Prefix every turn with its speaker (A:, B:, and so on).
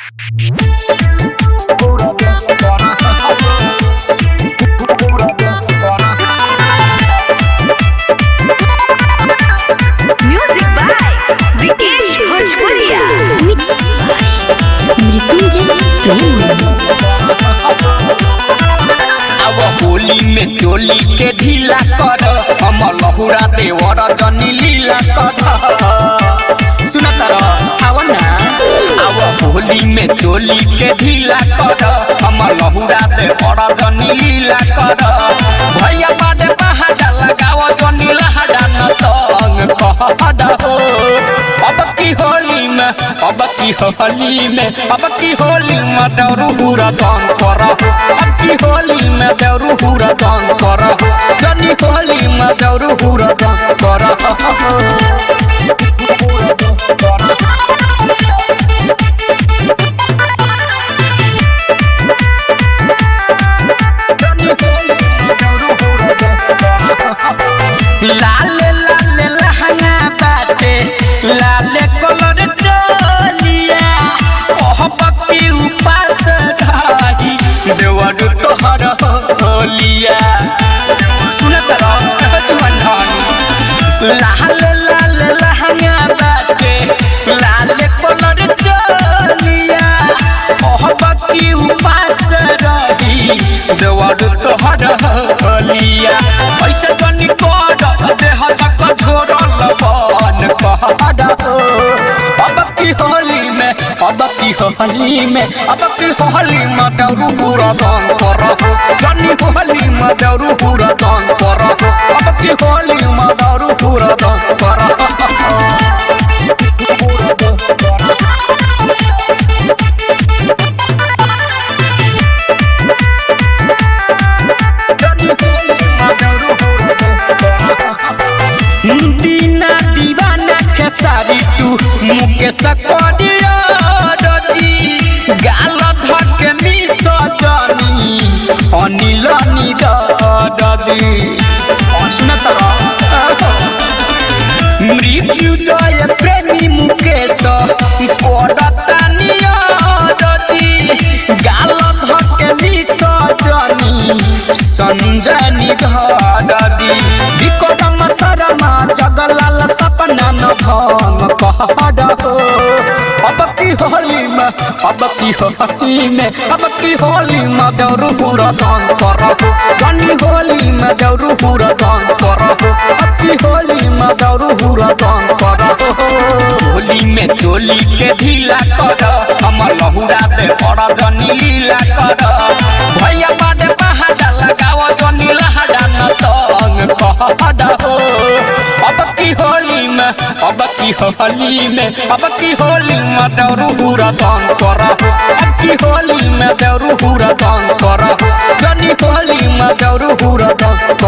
A: Music by Vikesh Bhojpuria.
B: Mix by Mrityunjay Prem.
C: अब होली में चोली के ढीला कर, हम लहुरा देवर जनी लीला कर। सुन तर आव ना। अब होली में चोली के ढीला कर, हम लहुरा देवर जनी लीला कर। भैया बादे पहाड़ा लगाव जनी लहड़ा न तंग कहड़ा हो। अब की होली में, अब की होली में, अब की होली में देवरू हुरा तंग कर। अब की होली में देवरू हुरा तंग कर, जनी होली में देवरू हुरा तंग कर। लाल लाल लहंगा बाटे, लाल कलर चलिया, ओह पक्की उपास रही देवर तोहर होलिया। सुनत रह चुमन। लाल लाल लहंगा बाटे, लाल कलर चलिया, ओह पक्की उपास रही देवर तोहर होलिया। ऐसे तनी कर देह जक झोरल बन कहड़ा हो। अब की होली में, अब की होली में, अब की होली में देवरू पूरा दान कर, जनी होली में देवरू पूरा दान कर। अब की होली में देवरू पूरा दान कर। दीना दीवाना खेसारी तू मुकेश करिया रजी, गाल धके मिस जनी अनिल निदी। सुनत मृत्युजय प्रेमी मुकेश करतानिया रजी, गाल धके मिस जनी संजय निधरदी। विक्रम शर्मा जगलाल सपना न भंग कहड़ हो। अब की होली में, अब की होली में, अब की होली में देवरू हुरा दान कर, जनी होली में देवरू हुरा दान कर। अब की होली में देवरू हुरा दान कर। होली में चोली के ढीला कर, हम लहुरा देवर जनी लीला कर। भैया बादे पहाड़ा लगाव जनी लहड़ा न तंग कहड़ा हो। अब की होली में, अब की होली में, अब की होली में देवरू हुरा दान कर। अब की होली में देवरू हुरा दान कर, जनी होली में देवरू हुरा दान कर।